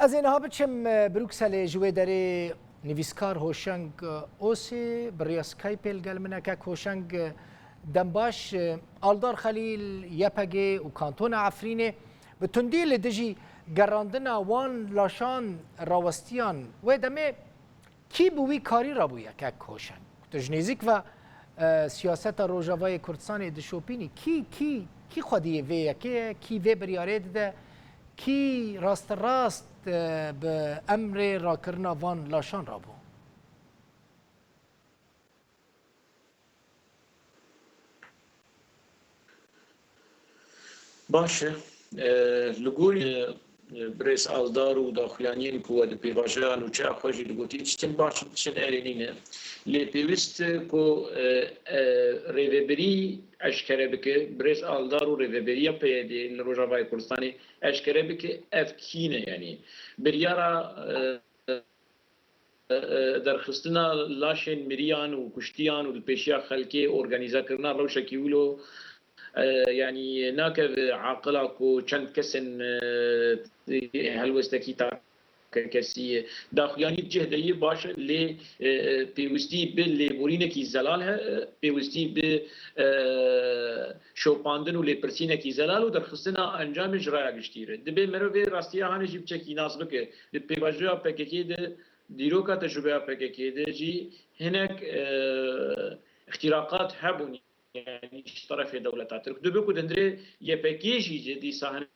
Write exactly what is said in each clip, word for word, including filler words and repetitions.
Ez ê niha biçim, e, Brukselê, ji wê derê nivîskar Hoşeng, e, Osê bi rêya Skypeê li gel min e. Kek Hoşeng, e, dembaş, e, Aldar Xelîl, Y P G û Kantona Efrînê bi tundî li dijî gerandina wan laşan rawestiyan. Wê demê kî bi wî karî re bûye, kek Hoşeng? Tu ji nêzîk ve, e, siyaseta Rojavayê Kurdistanê dişopînî. Kî, kî, kî xwediyê vê yekê ye? Kî vê biryarê dide? Kî rasterast, e, bi emrê rakirina van laşan re bû? Baş e. E, li gorî, e, birêz Aldar û daxuyaniyên ku we di pêvajoya nûçeya xwe jî digotî, tiştên baş û tiştên erênî ne. Lê pêwîst e ku, e, e, rêvebirî eşkere bike, birêz Aldar û rêveberiya P Y D'ê li Rojavayê Kurdistanê eşkere bike, ev kî ne, yanî biryara, e, e, e, derxistina laşên miriyan û kuştiyan û di pêşiya xelkê organîzekirina rewşekî wilo, e, yanî nakeve aqila ku çend kesên, e, helwestekî takekesî ye. Daxuyanî cih de yê baş e, lê, e, e, pêwîstî bi lêborînekî zelal he, e, pêwîstî bi, e, şopandin û lêpirsînekî zelal û derxistina encamê ji raya giştî re. Dibê merov vê rastiya hanê jî biçekî nas bike. Di pêvajoya P K K de, dîroka tecrûbeya P K K de jî hinek, e, îxtîraqat hebûn, yanî ji terefê dewleta Tirk. Dibe ku di hundirê Y P G jî dîsa hinek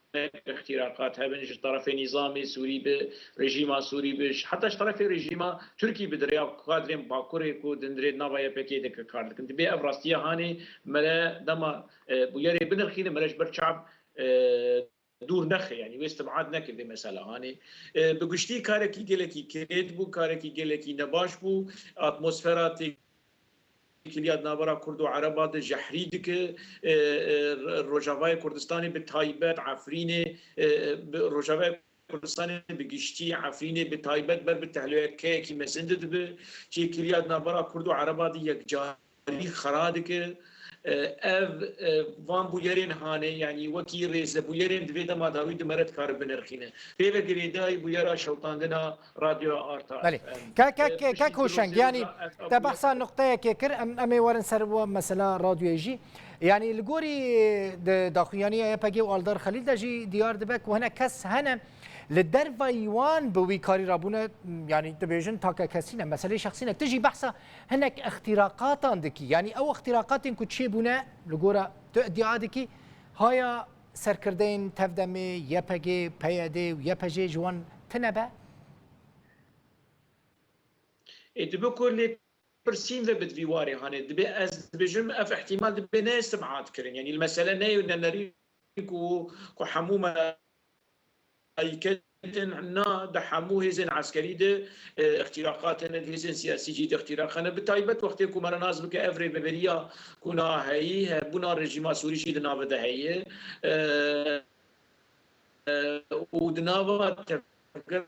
îxtîraqat hebin ji terefê nîzamê Sûrî bi, rejîma Sûrî bi, heta ji terefê rejîma Tirkî bi, di rêya kadrên Bakurê ku di hundirê nava Y P G de kar dikin. Dibê ev rastiya hanê mere dema, e, bûyerê binirxîne, mere ji ber çav, e, dûr nexe, yanî wê istibad neke vê mesela hanê. E, bi giştî karekî gelekî kirêt bû, karekî gelekî nebaş bû. Atmosfera têkiliya di navbera Kurd û Ereba de jehrî dike. E, e, Rojavayê Kurdistanê bi taybet, Efrînê, e, bi Rojavayê Kurdistanê bi giştî, Efrînê bi taybet ber bi tehlûyekeyekî mezin de dibe. Têkiliya di navbera Kurd û Ereba de yekcar karî xera dike. E, ev, e, van bûyerên hanê, yanî wekî rêzebûyerên di vê dema dawî di me re dikare binirxîne. Pê ve girêdayî bûyera şewitandina Radyoya Arta Belê. F M. Kek, kek, E, kek, piştî kek Hoşeng, Rûsya yanî ev te behsa nuqteyekê kir, em, em ê werin ser wa mesela radyoyê jî. Yanî li gorî di daxuyaniya Y P G û Aldar Xelîl de jî diyar dibe ku hinek kes hene li dervayî wan bi wî karî rabûne, yanî dibêjin takekesî ne, meseleyê şexsî ne. Tu jî behsa hinek îxtîraqatan dikî. Yanî ew îxtîraqatên ku çêbûne, li gora tu îdia dikî, haya serkirdeyên tevdemê, Y P G, P Y D û Y P J ji wan tine be? Ê, dibe ku lê pirsîn ve bi vî warê hanê. Dibê ez dibêjim, ev îhtîmal dibê ne îstibad kirin. Yanî li mesele ne ne nerî ku, ku hemû me Ay ketin na di hemû hêzên eskerî de, e, îxtîraqat hene, di hêzên siyasî jî de îxtîraq hene. Bi taybet wextê ku me re nas bike ev rêveberiya ku na heyî, hebûna rejîma Sûrî jî di nava de heye. E, e, û di nava tevgera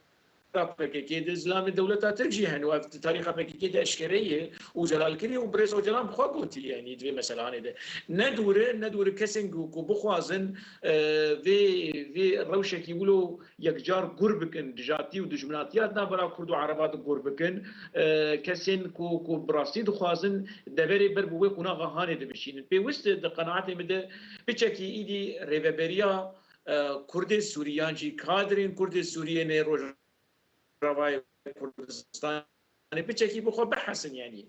P K K de zilamê dewleta Tirk jî hene û ev di tarîxa P K K de eşkere ye û Celal Kirî û Birêz Ocalan bi xwe gotî, yanî di vê meselanê de. Ne dûr e, ne dûr e kesên ku, ku bixwazin, e, vê, vê rewşekî wilo yekcar gur bikin, dijatî û dijminatiya di navbera Kurd û Ereba de gur bikin, e, kesên ku, ku bi rastî dixwazin deverê ber bi wê qonaxa hanê de bişînin. Pêwist e di qenaetê min de piçekî îdî rêveberiya, e, Kurdê Sûrî yan jî kadrên Kurdê Sûrî yên ê Rojavayê Kurdistanê piçekî bi xwe bihesin, yanî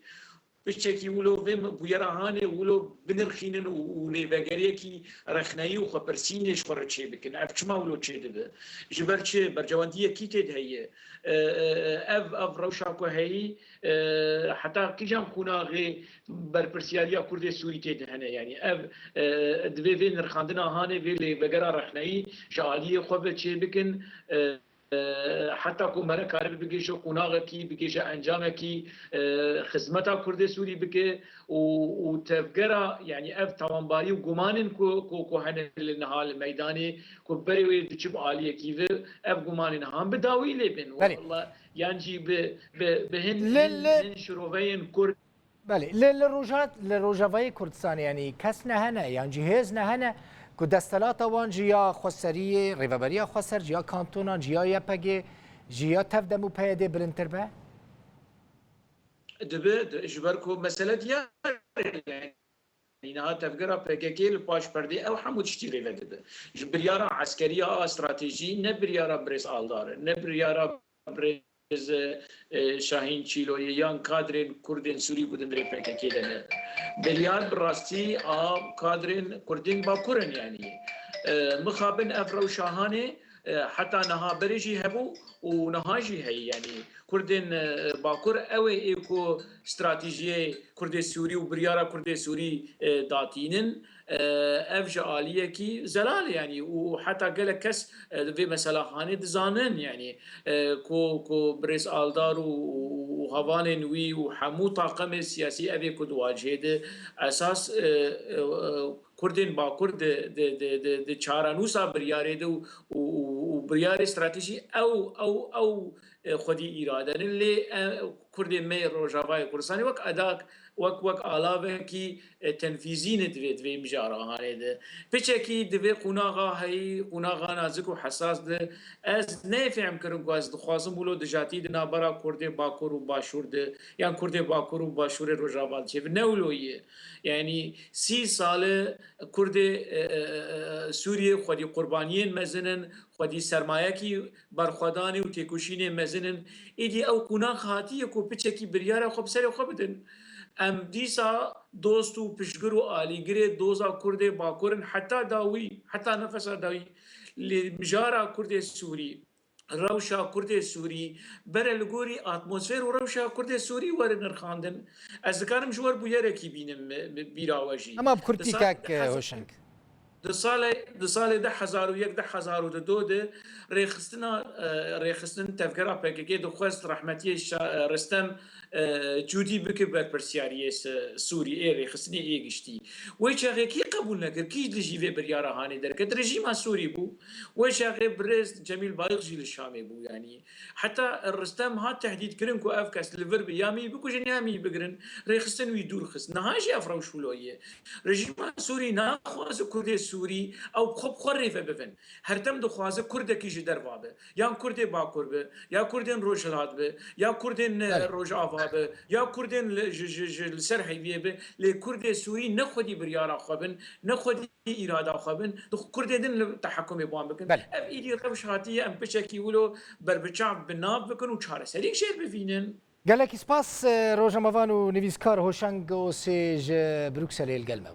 piçekî wilo vê bûyera hanê wilo binirxînin û, û lêvegeriyekî rexneyî û xwepirsînê ji xwe re çêbikin. Ev çima wilo çêdibe? Ji ber çi? Bercewendiyekî tê de heye. E, e, e, ev, ev rewşa ku heyî, e, heta kîjan qonaxê berpirsiyariya Kurdê Sûrî tê de hene? Yanî ev, e, divê vê nirxandina hanê, vê lêvegera rexneyî ji aliyê xwe ve çêbikin. E, e, heta ku mere karibe bigihîje qonaxekî, bigihîje encamekî, e, xizmeta Kurdê Sûrî bike û, û tevgera, yanî ev tawanbarî û gumanên ku, ku, ku hene li niha li meydanê, ku berê wê diçi bi aliyekî ve, ev gumanên han bi dawî lê bên. Belê. Walla, yan jî bi, bi, bi hin, Li, hin, li hin şiroveyên Kurd. Belê, li, li Roja-, li Rojavayê Kurdistanê, yanî kes nehene, yan jî hêz nehene, ku desthilata wan ji ya xweseriyê, rêveberiya xweser, ji ya kantonan, ji ya Y P G, ji ya tev dem û P Y D bilindtir be? Dibe, di- ji ber ku mesele diyar e, yani niha tevgera P K K li paş perdê ew hemû tiştî rêve dibe. Ji biryara eskeriya a stratejî ne biryara birêz Aldar e, ne biryara birêz, e, Şahîn Çîloyê yan kadrên Kurdên Sûrî ku di nirê P K K de ne. Biryar bi rastî a kadrên Kurdên Bakur in yani. E, mixabin ev rewşa hanê, e, heta niha berê jî hebû û niha jî heye yani. Kurdên, e, Bakur ew ê ê ku stratejiyê Kurdê Sûrî û biryara Kurdê Sûrî, e, datînin, e, ev ji aliyekî zelal e yani û heta gelek kes, e, vê mesela hanê dizanin yani, e, ku, ku birêz Aldar û, û, û hevalên wî û hemû taqemê siyasî ev ê ku di wacihê de esas, e, e, e, Kurdên Bakur di, di, di, di, di çarenûsa biryarê de û, û, û, û biryarê stratejî ew, ew, ew, e, xwedî îrade ne. Lê, e, Kurdên me yê Rojavayê Kurdistanê wek edak, wek, wek alavekî, e, tenfîzî ne divê, divê mijara hanê de. Piçekî divê qunaxa heyî, qunaxa nazik û hesas de. Ez neyê fêm kirin ku ez dixwazim wilo dijatî di navbera Kurdê Bakur û Başûr de, yan Kurdê Bakur û Başûrê Rojava de çêbe. Ne wilo ye. Yani sî sal e Kurdê, e, e, e, e, Sûriyê xwedî qurbaniyên mezin in, xwedî sermayekî berxwedanê û têkoşînê mezin in. Êdî ew qunax hatiye ku piçekî biryara xwe bi serê xwe bidin. Em dîsa dost û piştgir û alîgirê doza Kurdê Bakur in heta dawî, heta nefesa dawî. Lê mijara Kurdê Sûrî, rewşa Kurdê Sûrî, bere li gorî atmosfer û rewşa Kurdê Sûrî were nirxandin. Ez dikarim ji we bûyerekî bînim, bi bîra we jî. Hema bi kurtî kek, e, Hoşeng. Di salê, di salê du hezar û yek, du hezar û du de rêxistina, e, rêxistin tevgera P K K dixwest rehmetiyê Şa-, e, Ristem, e, Cûdî bike berpirsiyariyê se-, Sûrî, ê rêxistinê ê giştî. Wê çaxê kî qebûl nekir, kî li jî vê biryara hanê derket? Rejîma Sûrî bû. Wê çaxê birêz Cemîl Bayik jî li Şamê bû. Yanî heta Ristem hat tehdîd kirin ku ev kes li vir be, ya min bikujin ya min bigirin. Rêxistin wî dûr xist. Niha jî ev rewş wilo ye. Rejîma Sûrî naxwaze Kurdê Sûrî ew bi xwe bi xwe rêve bibin. Her dem dixwaze Kurdekî ji derva be. Yan Kurdê Bakur be, ya Kurdên Rojhilat be, ya Kurdên, e, Rojava be, ya Kurdên li, ji, ji, ji li ser heyviyê be. Lê Kurdê Sûrî ne xwedî biryara xwe bin, ne xwedî îrada xwe bin, di Kurdê din li tehekumê bi wan bikin. Belê. Ev êdî rewş hatiye, em piçekî wilo berbiçav bi nav bikin û çareserîk jê bivînin. Gelekî spas, e, rojnamevan û nivîskar Hoşeng Osê ji Brukselê li gel me bû.